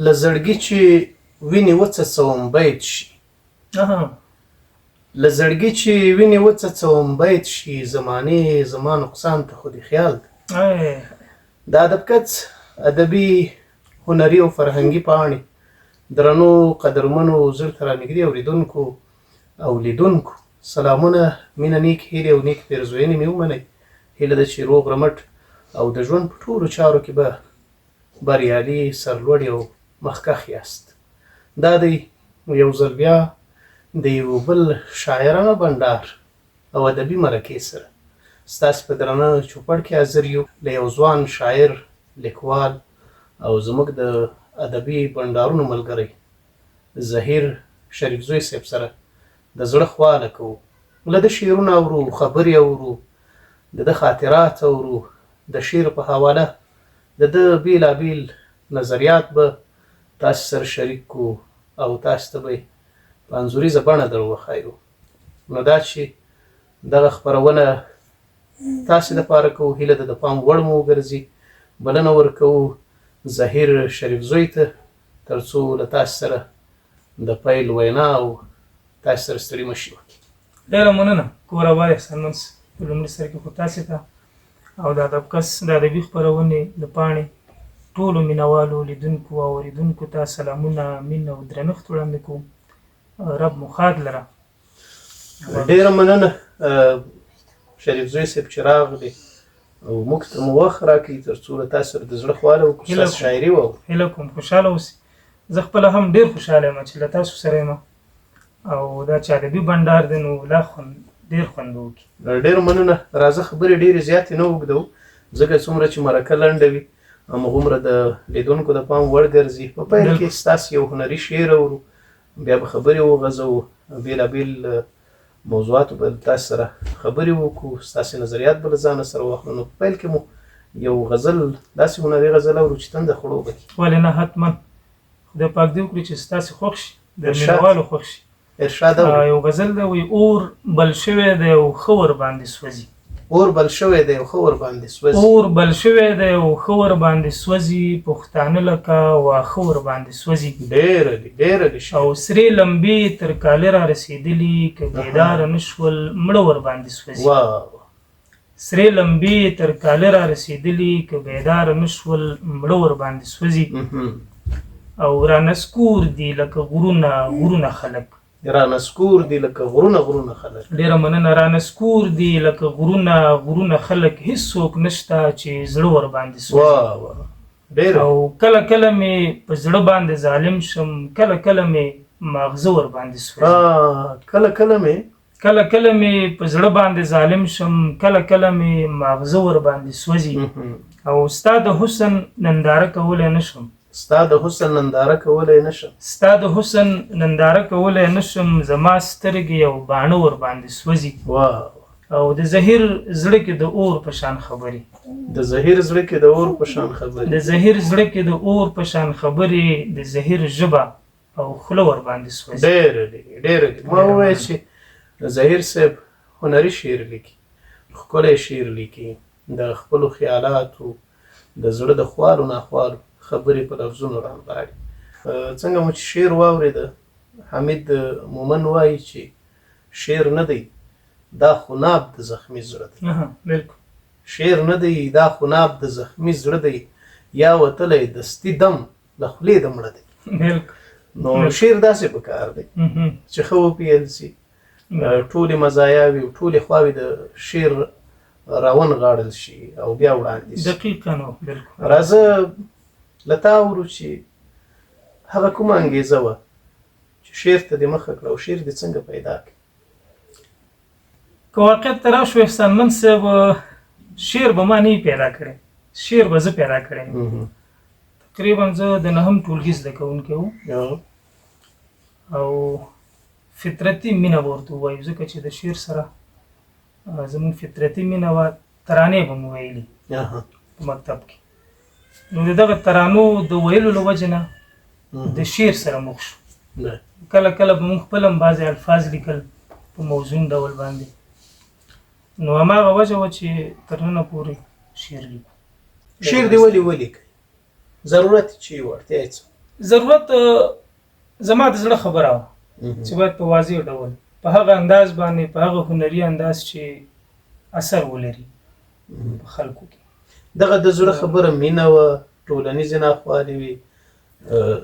له زړګي چې وینې وڅڅوم بیت شي. له زړګي چې وینې وڅڅوم بیت شي، زمانې زما نقصان ته خو دې خیال دی. د ادب کڅ ادبي، هنري او فرهنګي پاڼې درنو، قدرمنو، زړه ته رانږدې اورېدونکو او لیدونکو، سلامونه، مینه، نیک هیلې او نیک پیرزوینې مې ومنئ. هیله ده چې روغ رمټ او د ژوند په ټولو چارو کې به بریالي، سرلوړي او مخکښ یاست. دا دی یو ځل بیا د یو بل شاعرانه بنډار او ادبي مرکې سره ستاسې په درنه چوپړ کې حاضر یو. له یو ځوان شاعر، لیکوال او زموږ د ادبي بنډارونو ملګری ظهیر شریفزوی صاحب سره د زړه خواله کوو، له ده شعرونه اورو، خبرې اورو، د ده خاطرات اورو، د شعر په حواله د ده بېلابېل نظریات به تاسې سره شریک کړو او تاسې ته به یې په انځوریزه بڼه در وښایو. نو دا چې دغه خپرونه تاسې دپاره کوو، هیله ده د پام وړ مو وګرځي. بلنه ورکوو ظهیر شریفزوی ته تر څو له تاسې سره د پیل وینا او تاسې سره ستړي مشي وکړي. ډېره مننه کور اباد احسانمن صاحب. په لومړي سر کې خو تاسې ته او د ادب کڅ د ادبي خپرونې د پاڼې ټولو مینوالو، لیدونکو او اورېدونکو ته سلامونه، مینه او درنښت وړاندې کوم. رب مو ښاد لره. ډېره مننه شریفزوی صاحب چې راغلې او موږ ته مو وخت راکړي تر څو له تاسو سره د زړه خواله وکړو، ستاسو شاعري واورو. هیله کوم خوشحاله اوسئ. زه خپله هم ډېر خوشحاله یم چې له تاسو سره یم او دا چې ادبي بنډار دی نو لا خوند، ډېر خوند به وکړي. ډېره مننه. راځه خبرې ډېرې زیاتې نه اوږدوو، ځکه څومره چې مرکه لنډه وي همغومره د لیدونکو د پام وړ ګرځي. په پیل کې ستاسو یو هنري شعر اورو، بیا به خبرې وغځوو، بېلابېل موضوعاتو به تاسو سره خبرې وکړو، ستاسو نظریات به له ځانه سره واخلو. نو په پیل کې مو یو غزل، داسې هنري غزل اورو چې تنده خړوبه کړي. ولې نه، حتما. خدای پاک دې وکړي چې ستاسې خوښ شي، د مینوالو خوښ شي. ارشاد اوري. یو غزل دی، وایي: اور بل شوی دی او ښه ورباندې سوځي. اور بل شوی دی او ښه ورباندې سوځي. اور بل شوی دی او ښه ورباندې سوځي، پښتانه لکه واښه ورباندې سوځي. ډېر عالي، ډېر عالي شعر. او سرې لمبې تر کاله را رسېدلي، که بیداره نه شول مړه ورباندې سوځي. واه. سرې لمبې تر کاله را رسېدلي، که بیداره نه شول مړه ورباندې سوځي. او رانسکور دي لکه غرونه غرونه خلک. رانسکور دي لکه غرونه غرونه خلک. ډېره مننه. رانسکور دي لکه غرونه غرونه خلک، هیڅوک نشته چې زړه ورباندې سوځي. واه واه، ډېر. او کله کله مې په زړه باندې ظالم شم، کله کله مې ماغزه ورباندې سوځي. کله کله مې کله کله مې په زړه باندې ظالم شم، کله کله مې ماغزه ورباندې سوځي. او ستا د حسن ننداره کولی نه شم. ستا د حسن ننداره کولی نه شم. ستا د حسن ننداره کولی نه شم، زما سترګې او باڼه ورباندې سوځي. واه. او د ظهیر زړه کې د اور په شان خبرې. د ظهیر زړه کې د اور په شان خبرې. د ظهیر زړه کې د اور په شان خبرې، د ظهیر ژبه او خوله ورباندې سوځي. ډېر عالي، ډېر عالي. ما وویل چې ظهیر صاحب هنري شعر لیکي، ښکلی شعر لیکي، د خپلو خیالاتو، د زړه د خوالو ناخوالو خبرې په لفظونو رانغاړي. څنګه مو چې شعر واورېده، حمید مومن وایي چې شعر نه دی دا خوناب د زخمي زړه دی. بالکل. شعر نه دی دا خوناب د زخمي زړه دی، یا وتلی دستي دم له خولې د مړه دی. نو شعر داسې پکار دی چې ښه وپیل سي، ټولې مزایاوې او ټولې خواوې د شعر راونغاړل شي او بیا وړاندې شي. دقیقاً، بالکل. راځه له تا اورو چې هغه کومه انګېزه وه چې شعر ته دې مخه کړه او شعر دې څنګه پیدا کړ؟ که واقعیت ته راشو احسانمند صاحب، شعر به ما نه وي پیدا کړی، شعر به زه پیدا کړی یم. تقریبا زه د نهم ټولګي زده کوونکی وم او فطرتي مینه به ورته ووایو، ځکه چې د شعر سره زموږ فطرتي مینه وه. ترانې به مو ویلي په مکتب کې، نو د دغه ترانو د ویلو له وجې نه د شعر سره مخ شو. کله کله به موږ خپل هم بعضې الفاظ لیکل په موزون ډول باندې، نو هماغه وجه وه چې تر ننه پورې شعر لیکو. شعر دې ولې ولیکئ؟ ضرورت یې چې و، اړتیا یې څه؟ ضرورت زما د زړه خبره وه چې باید په واضح ډول په هغه انداز باندې، په هغه هنري انداز چې اثر ولري په خلکو کې. دغه د زړه خبره مینه وه، ټولنیزې ناخوالې وي،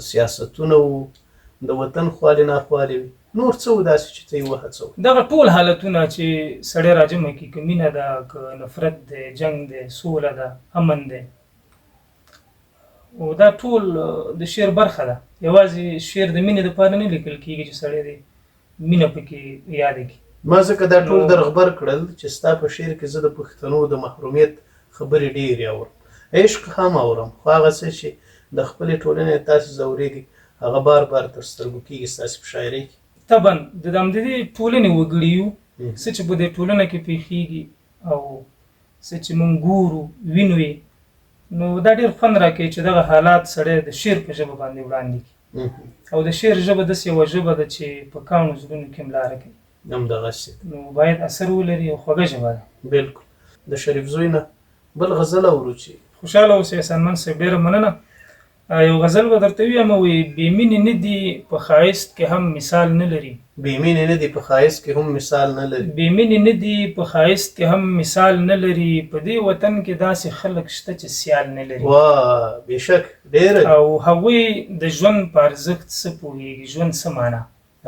سیاستونه وو، د وطن خوالې ناخوالې وي، نور څه و داسې چې ته یې وهڅوې؟ دغه ټول حالتونه چې سړی راجمع کړي، که مینه ده، که نفرت دی، جنګ دی، سوله ده، امن دی، او دا ټول د شعر برخه ده. یوازې شعر د مینې دپاره نه لیکل کېږي چې سړی دی مینه پکې یاده کړي. ما ځکه دا ټول درغبر کړل چې ستا په شعر کې زه د پښتنو د محرومیت خبرې ډېرې اورم، عشق هم اورم، خو هغه څه چې د خپلې ټولنې تاسې ځورېږي هغه بار بار تر سترګو کېږي ستاسې په شاعرۍ کې. طبعا د همدې ټولنې وګړي یو، څه چې په دې ټولنه کې پېښېږي او څه چې موږ ګورو وینو یې، نو دا ډېر خوند راکوي چې دغه حالات سړی د شعر په ژبه باندې وړاندې کړي. او د شعر ژبه داسې یوه ژبه ده چې په کاڼو زړونو کې هم لاره کوي، همدغسې نو باید اثر ولري او خوږه ژبه ده. بالکل. د شریف زوی نه بل غزل اورو چې خوشحاله اوسې احسانمند صاحب، ډېره مننه. یو غزل به درته ووایم، وایي بې مینې نه دي په ښایست کې هم مثال نه لري. بې مینې نه دي په ښایست کې هم مثال نه لري. بې مینې نه دي په ښایست کې هم مثال نه لري، په دې وطن کې داسې خلک شته چې سیال نه لري. واه بېشک ډېره. او هغوی د ژوند په ارزښت څه پوهېږي، ژوند څه معنا.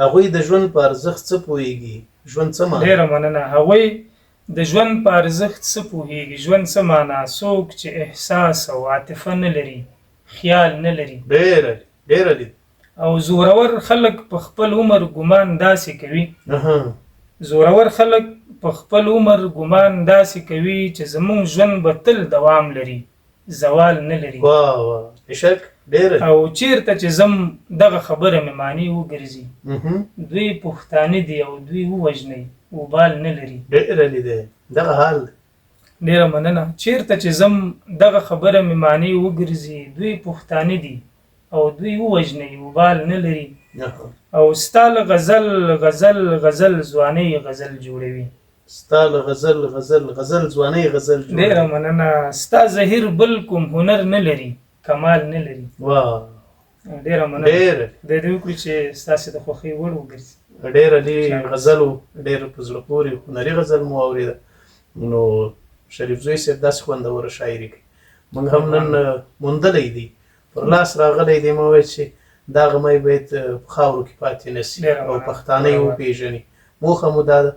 هغوی د ژوند په ارزښت څه پوهېږي، ژوند څه معنا. ډېره مننه. هغوی د ژوند په ارزښت څه پوهېږي، ژوند څه معنا. څوک چې احساس او عاطفه نه لري، خیال نه لري. ډېره ډېره لري. او زورور خلک په خپل عمر ګمان داسې کوي، زورور خلک په خپل عمر ګمان داسې کوي چې زمونږ ژوند به تل دوام لري، زوال نه لري. واه واه بېشک ډېره. او چیرته چې ځم دغه خبره مې معنی وګرځي، دوی پښتانه دي او دوی ووژنئ، وبال نه لري. ډېره لیده دغه حال. ډېره مننه. چیرته چې ځم دغه خبره مې معنی وګرځي، دوی پښتانه دي او دوی ووژنئ، وبال نه لري. او ستا له غزل غزل غزل ځوانۍ غزل جوړوي. ستا له غزل غزل غزل ځوانۍ غزل جوړوي. ډېره مننه. ستا زهیر بل کوم هنر نه لري، کمال نه لري. واه ډېره مننه. ډېره. خدای دې وکړي چې ستاسې د خوښۍ وړ وګرځي. ډېر عالي غزل و، ډېر په زړه پورې هنري غزل مو واورېده. نو شریف زوی صاحب داسې خوندوره شاعري کوي، موږ هم نن موندلی دی، پر لاس راغلی دی. ما ویل چې دا غمی باید په خاورو کې پاتې نه سي او پښتانه یې وپېژني. موخه مو دا ده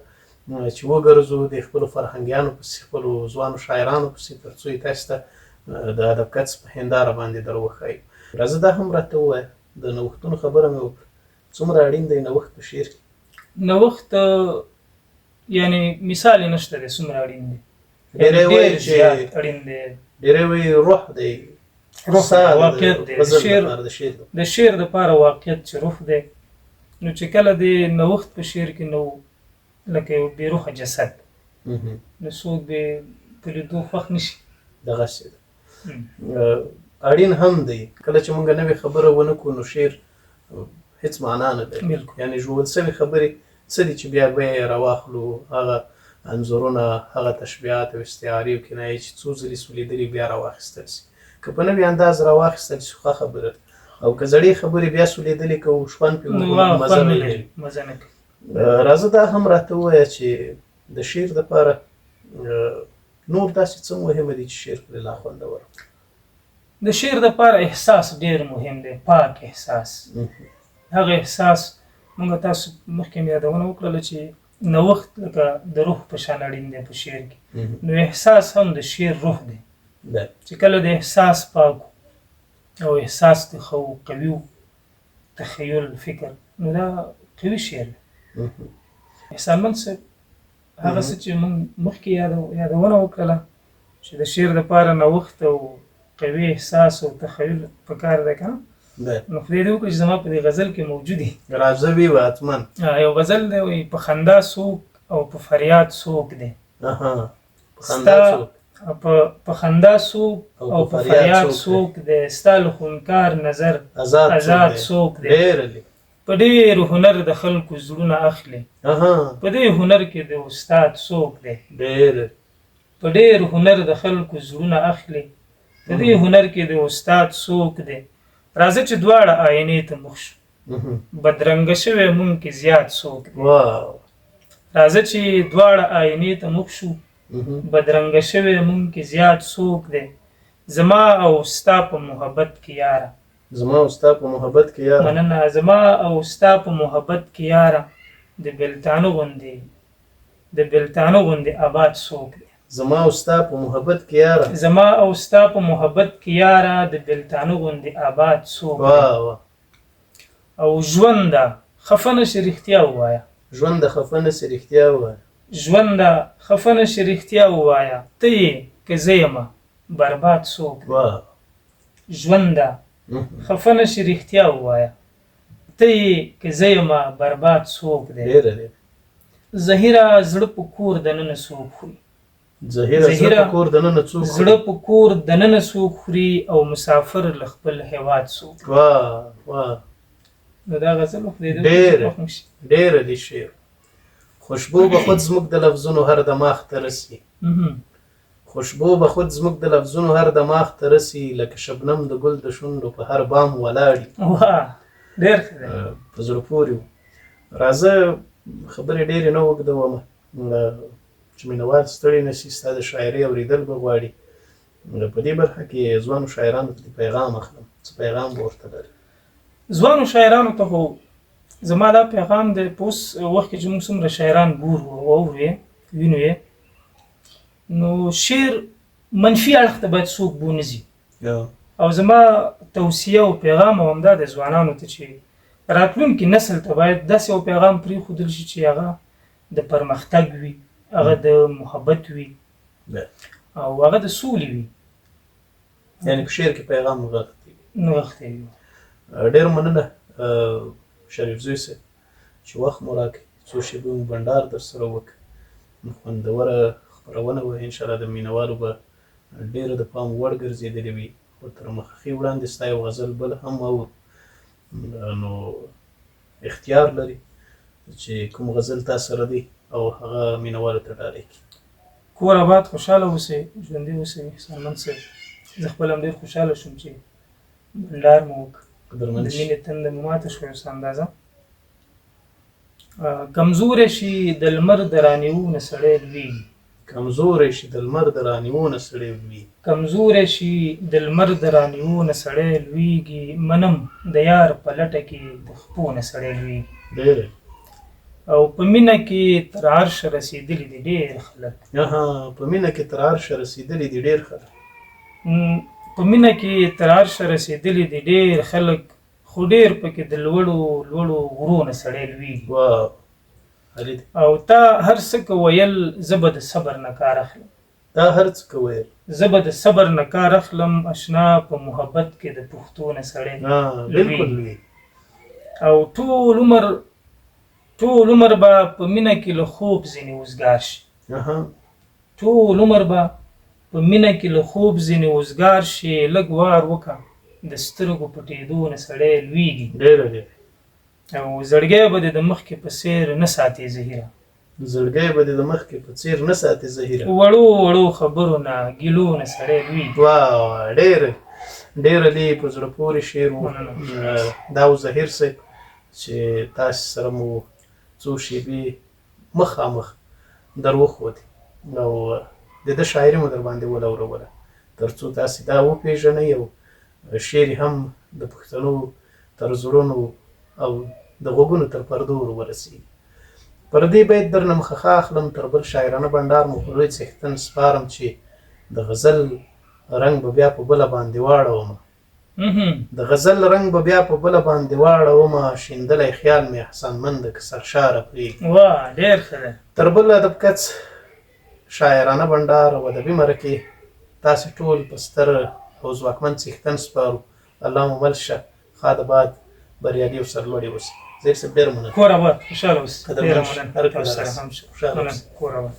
چې وګرځو د خپلو فرهنګیانو پسې، خپلو ځوانو شاعرانو پسې، تر څو یې تاسې ته د ادب کڅ په هنداره باندې در وښایو. راځه دا هم راته ووایه، د نوښتونو خبره مې وکړه، څومره اړین دی نوښت په شعر کې؟ نوښت یعنی مثال یې نشته دی څومره اړین دی. ډېری وایي چې اړین دی، ډېری وایي روح دی، روح واقعیت دی. د شعر دپاره واقعیت چې روح دی، نو چې کله د نوښت په شعر کې نو لکه یو بې روحه جسد، نو څوک به په لیدو خوښ نه شي. دغسې ده. اړین هم دی، کله چې موږ نوې خبره ونه کړو نو شعر هیڅ معنا نه لري. یعنې ژوول سوې خبرې څه دي چې بیا به یې راواخلو، هغه انځورونه، هغه تشبیهات او استعارې او کنایې چې څو ځلې سولېدلي بیا راواخیستل سي. که په نوي انداز راواخیستل سي ښه خبره ده، او که زړې خبرې بیا سولېدلې کوو شخوند پرې وکړو مزه نه لري. راځه دا هم راته ووایه چې د شعر دپاره نور داسې څه مهمه دي چې شعر پرې لا خوندور؟ د شعر دپاره احساس ډېر مهم دی، پاک احساس. هغه احساس موږ تاسو مخکې مې یادونه وکړله چې نوښت لکه د روح په شان اړین دی په شعر کې، نو احساس هم د شعر روح دی. چې کله د احساس پاک او احساس د ښه و قوي و، تخیل فکر، نو دا قوي شعر دی. احسانمند صاحب هغه څه چې موږ مخکې یادونه وکړله چې د شعر دپاره نوښت او قوي احساس او تخیل پکار دی که نه، نو خدای دې وکړي چې زما په دې غزل کې موجود دي. راځه وي حتما. یو غزل دی وایي په خندا څوک او په فریاد څوک دی. په خندا څوک او په فریاد څوک دی، ستا له خونکار نظر ازاد څوک دی. په ډېر هنر د خلکو زړونه اخلي، په دې هنر کې د استاد څوک دی. په ډېر هنر د خلکو زړونه اخلي، په دې هنر کې د استاد څوک دی. راځه چې دواړه آینې ته مخ شو، بدرنګه شوی مونږ کې زیات څوک دی. راځه چې دواړه آینې ته مخ شو، بدرنګه شوی مونږ کې زیات څوک دی. زما او ستا په محبت کې یاره، زما او ستا په محبت کې یاره، مننه. زما او ستا په محبت کې یاره، د بلتانه غوندې، د بلتانه غوندې آباد څوک دی. زما او ستا په محبت کې یاره، زما او ستا په محبت کې یاره، د بلتانه غوندې آباد څوک دی. او ژونده خفه نه شي رښتیا ووایه، ژونده خفه نه شي رښتیا ووایه، ژونده خفه نه شي رښتیا ووایه، ته یې که زه یمه برباد څوک دی. ژونده خفه نه شي رښتیا ووایه، ته یې که زه یمه برباد څوک دی. زهیره زړه په کور دننه څوک خوري، زهیره زړه په کور دننه څوک خوري، زړه په کور دننه څوک خوري، او مسافر له خپل هیواد څوک دی. واه واه. نو دا غزل خو دې ډېر ډېر دی شعر. خوشبو به خود زموږ د لفظونو هر دماغ ته رسي، خوشبو به خود زموږ د لفظونو هر دماغ ته رسي، لکه شبنم د ګل د شونډو په هر بام ولاړي. واه ډېر ښه دی، په زړه پورې و. راځه خبرې ډېرې نه اوږدوم چې مینهوال ستړي نه شي، ستا د شاعرۍ اورېدل به غواړي. په دې برخه کې ځوانو شاعرانو ته پیغام اخلم، څه پیغام به ورته لرې؟ ځوانو شاعرانو ته خو زما دا پیغام دی، په اوس وخت کې چې موږ څومره شاعران ګورو او اورو یې وینو یې، نو شعر منفي اړخ ته باید څوک بونه ځي. او زما توصیه او پیغام هم همدا دی ځوانانو ته چې راتلونکي نسل ته باید داسې یو پیغام پرېښودل شي چې هغه د پرمختګ وي، هغه د محبت وي، او هغه د سولې وي. یعنې په شعر کې پیغام نغښتی وي. نغښتی وي. ډېر مننه شریف زوی صاحب چې وخت مو راکړ، څو شېبې مو بنډار در سره وکړ. خوندوره خپرونه وه، انشاءالله د مینهوالو به ډېره د پام وړ ګرځېدلې وي. خو تر مخکې وړاندې ستا یو غزل بل هم اورو، نو اختیار لري چې کوم غزل تا سره دی او هغه مینهوالو ته ډالۍ کړي. کور آباد، خوشحاله اوسئ، ژوندي اوسئ. احسانمند صاحب زه خپل هم ډېر خوشحاله شوم چې بنډار مو وکړ، د مینې تنده مو ماته شوه یو څه اندازه. کمزوری شي د لمر د رانیو نه سړی لوېږي، کمزوری شي د لمر د رانیو نه سړی لوېږي، کمزوری شي د لمر د رانیو نه سړی لوېږي، منم د یار په لټه کې د خپو نه سړی لوېږي. ډېر. او په مینه کې تر عرشه رسېدلي دي ډېر خلک. په مینه کې تر عرشه رسېدلي دي ډېر خلک. په مینه کې تر عرشه رسېدلي دي ډېر خلک، خو ډېر پکې د لوړو لوړو غرو نه سړی لوېږي. او تا هر څه که ویل زه به د صبر نه کار اخلم، تا هر څه که ویل زه به د صبر نه کار اخلم، اشنا په محبت کې د پښتو نه سړی بالکل لوېږي. او ټول عمر به په مینه کې له خوب ځینې وزګار شي، ټول عمر به په مینه کې له خوب ځینې وزګار شي، لږ وار وکړه د سترګو پټېدو نه سړی لوېږي. ډېره ډېره. او زړګی به دې د مخکې په څېر نه ساتې زهیره، زړګی به دې د مخکې په څېر نه ساتې زهیره، وړو وړو خبرو نه ګیلو نه سړی لوېږي. واه ډېر ډېر عالي په زړه پورې شعر و. دا و زهیر صاحب چې تاسې سره مو څو شېبې مخامخ در وښودې او د ده شاعري مو در باندې ولوروله، تر څو تاسې دا وپېژنئ او شعر هم د پښتنو تر زړونو او د غوږونو تر پردو ور ورسېږي. پر دې بیت درنه مخه ښه اخلم، تر بل شاعرانه بنډار مو په لوی څښتن سپارم چې د غزل رنګ به بیا په بله باندې واړومه، د غزل رنګ به بیا په بله باندې واړومه، شیندلی خیال مې احسانمنده که سرشاره پرېږدي. واه ډېر ښه دی. تر بل ادب کڅ شاعرانه بنډار او ادبي مرکې تاسې ټول په ستر او ځواکمن څښتن سپارو. الله مو مل شه، ښاد آباد، بریالي او سرلوړي اوسئ. زهیر صاحب ډېره مننه. کور آباد، خوشحاله اوسئ. ډېره مننه. تاسو سره هم شه. خوشحاله اوسئ. کور آباد.